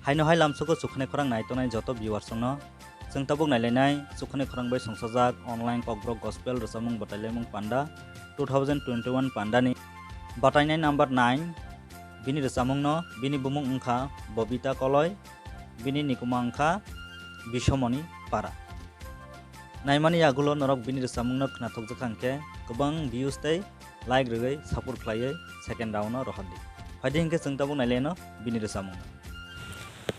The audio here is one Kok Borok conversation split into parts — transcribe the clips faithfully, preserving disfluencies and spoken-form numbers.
Haino hai lamsogo Chukhanai khorang naitongnai joto viewers rokno chwng tabuk nailainai Chukhanai khorang bai songchajak online Kokborok Gospel rwchapmung bwtailaimung panda two thousand twenty-one pandani batainai number nine. Bini rwchapmungno bini bumung wngkha Bobita Koloi, bini nikuma wngkha Bisomoni Para. Naimani yagulo norok bini rwchapmungno khnathokjak kha hwnkhe kwbang views tei like rwgwi support khlaiwi second round-o rohordi. Phaidi hwnkhe chwng tabuk nailaino bini rwchapmungno.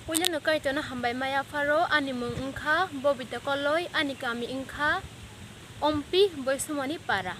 Puilano Kaitorno hambai maya pharo, ani mung wngkha Bobita Koloi, ani kami wngkha Ompi Boisomoni Para.